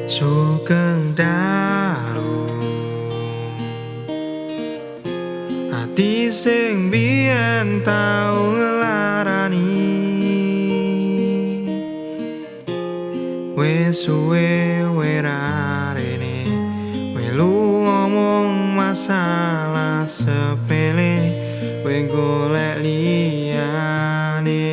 Sugeng dalu, ati sing biyen tau nglarani, wis suwe werarene melu ngomong masalah sepele, we golek liyane.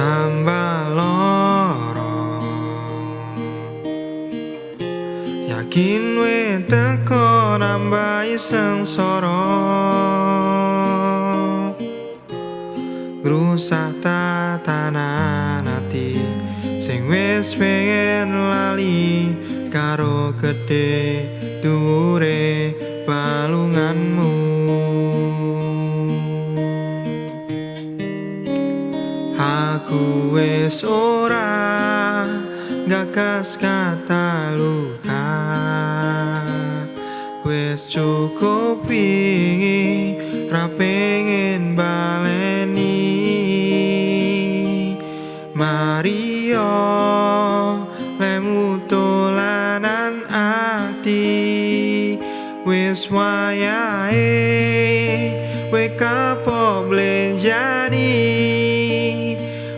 Tambah loro, yakin we teko nambahi sengsara, ngrusak tatanan ati sing wis pengen lali karo gedhe dhuwure balunganmu. Aku wis ora gagas kata luka, wis cukup wingi ra pengen baleni. Mario lemu dolanan ati, wis wayahe we kapok blenjani,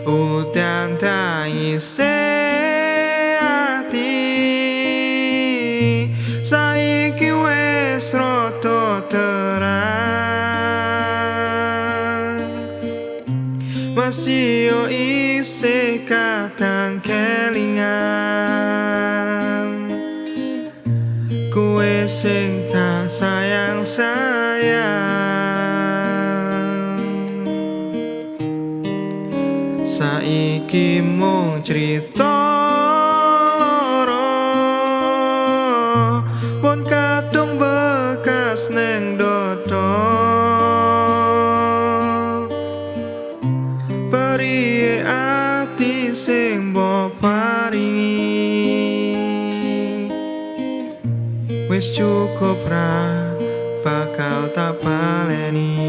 udan tangise ati saiki wis rada terang, masih yo isih kadang kelingan kowe sing tak sayang sayang. Saiki mung crita loro, pun kadung bekas neng dodo, periye ati sing mbok paringi, wis cukup ra bakal tak baleni.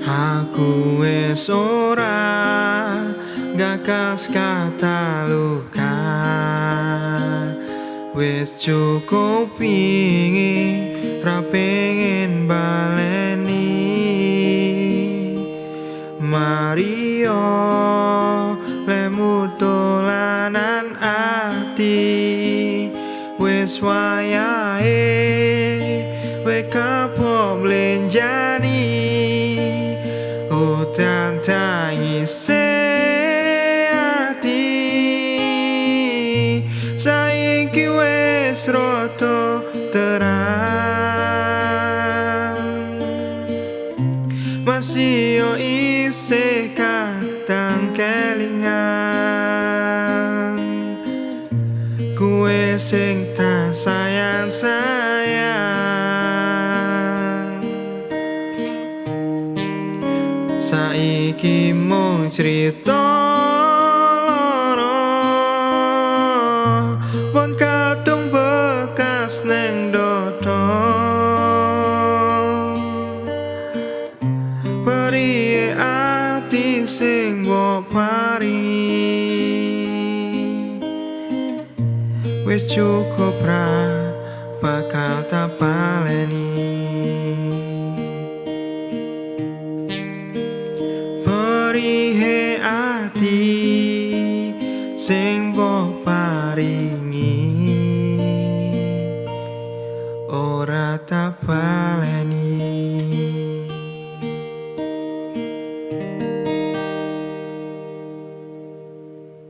Aku wis ora gagas kata luka, wis cukup wingi ra pengen baleni. Mario lemu dolanan ati, wis wayahe we kapok blenjani, udan tangise ati saiki wis rada terang, masih yo isih kadang kelingan kowe sing tak sayang sayang. Saiki mung crita loro, pun kadung bekas neng dodo, periye ati sing mbok paringi, wis cukup ra bakal tak baleni. Perihe ati sing mbok paringi.